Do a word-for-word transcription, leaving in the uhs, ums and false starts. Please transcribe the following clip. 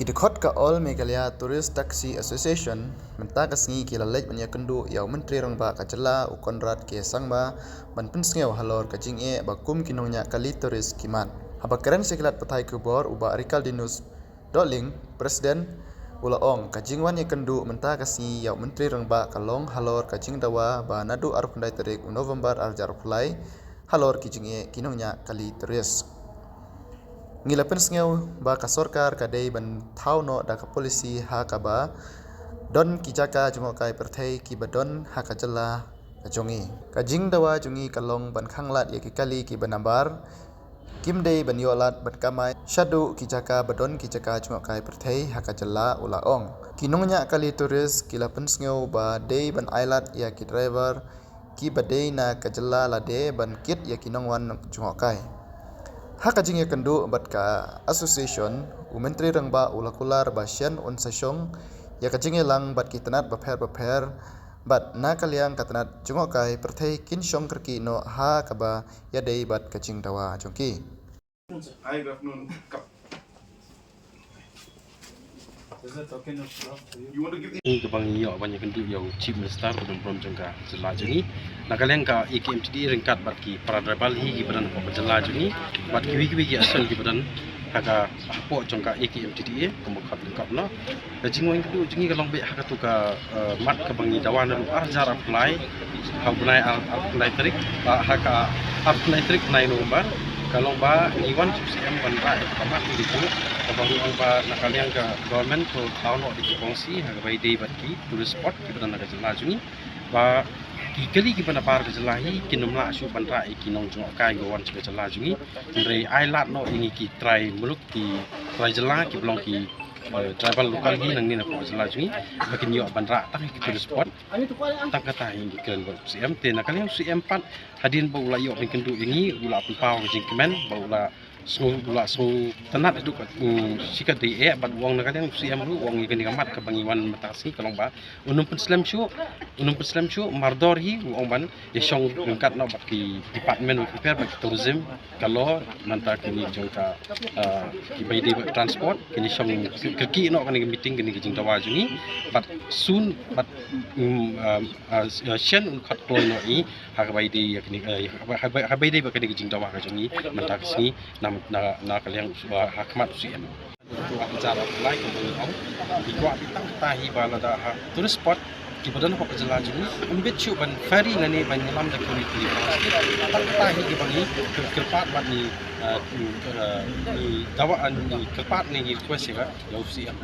Ki dkhot ka All Meghalaya Tourist Taxi Association mynta ka sngi ki la leit ban ïakynduh ïa u Myntri Rangbah ka jylla u Conrad K Sangma ban pynsngew halor ka jingeh ba kum ki nongñiah kali tourist ki mad. Haba kren sha ki lad pathai khubor u Bah Rikaldinus Dohling, President, u la ong ka jingwan ïakynduh mynta ka sngi ïa u Myntri Rangbah ka long halor ka jingdawa ba naduh arphew khyndai tarik u November arhajar arphew lai halor ki jingeh ki nongñiah kali tourist. Ngi la pynsngew ba ka sorkar ka dei ban thaw noh da ka polisi ha kaba don ki jaka jngohkai pyrthei kiba don ha ka jylla ka jong ngi. Ka jingdawa jong ngi ka long ban khanglad ïa ki kali kiba nabar kim dei ban ïoh lad ban kamai shaduh ki jaka ba don ki jaka jngohkai pyrthei ha ka jylla, u la ong. Ki nongñiah kali tourist ki la pynsngew ba dei ban ailad ïa ki driver kiba dei na ka jylla lade ban kit ïa ki nongwan jngohkai. Ha ka jingïakynduh bad ka association, u Myntri Rangbah u la kular ba shen un sa shong ïa ka jingïalang bad ki tnat bapher bapher bad na ka liang ka tnat jngohkai pyrthei kin shong kyrkieh noh ha kaba ïadei bad ka jingdawa jong ki. Hi, good afternoon. Is it okay, no problem for you? Ïa kaba ngi ïoh ban ïakynduh ïa u Chief Minister ba don burom jong ka jylla jong ngi, na ka liang ka A K M T D A ryngkat bad ki para driver hi kiba don hapoh ka jylla jong ngi bad kiwei kiwei ki association kiba don ha ka hapoh jong ka A K M T D A kumba khot lyngkot noh. Ka jingwan ïakynduh jong ngi ka long beit ha katu ka, eh, mat kaba ngi dawa naduh arhajar arphew lai ha u bnai ar, arphew lai tarik, ah, ha ka arphew lai tarik bnai November. Ka long ba ngi wan sha u C M ban rah ïa ka mat ngi dei kaba ngi ong ba na ka liang ka government to thaw noh da ki policy ha kaba ïadei bad ki tourist spot kiba don ha ka jylla jong ngi ba ki kali kiba nabar ka jylla hi kin ym lah shuh ban rah ïa ki nongjngohkai ba wan sha ka jylla jong ngi. Hynrei ai lad noh ïa ngi ki trai muluk, ki trai jylla kiba long ki, eh, driver local hi nangne na ka jylla jong ngi ba kin ïoh ban rah tang ha ki tourist spot. Tang kata hi ngi kren bad u C M, te na ka liang u C M pat hadien ba u la ïoh ban kynduh ïa ngi u la pynpaw ka jingkmen ba u la sngew, u la sngewtynnat haduh ka, mm, shi katdei eh bad u ong na ka liang u C M ruh u ong ïa kane ka mat kaba ngi wan mynta ka sngi ka long ba un ym pynslem shuh, un ym pynslem shuh, mardor hi u ong ban ïashong ryngkat noh bad ki department bapher bapher bad ki tourism, ka law, mynta kine jong ka, ah, kiba ïadei bad transport, kine shong kyrkieh noh kane ka meeting, kane ka jingdawa jong ngi bad soon bad, mm, ah, ah, shen un khot kloi noh ïa ngi ha kaba ïadei ïa kane, eh, ha kaba, ha kaba ïadei bad kane ka jingdawa ka jong ngi mynta ka sngi na, na, na ka liang, ah, ha khmat u C M. Naduh arhajar arphew lai kumba ngi ong, ngi kwah beit tang kata hi ba lada ha tourist spot kiba don hapoh ka jylla jong ngi, ym bit shuh ban ferry lane ban ïalam da ki ri ki ri. Tang kata hi kaba ngi kyr-, kyrpad bad ngi, eh, ngi, eh, ngi dawa, eh, ngi kyrpad ne ngi request ïa ka, ïa u C M.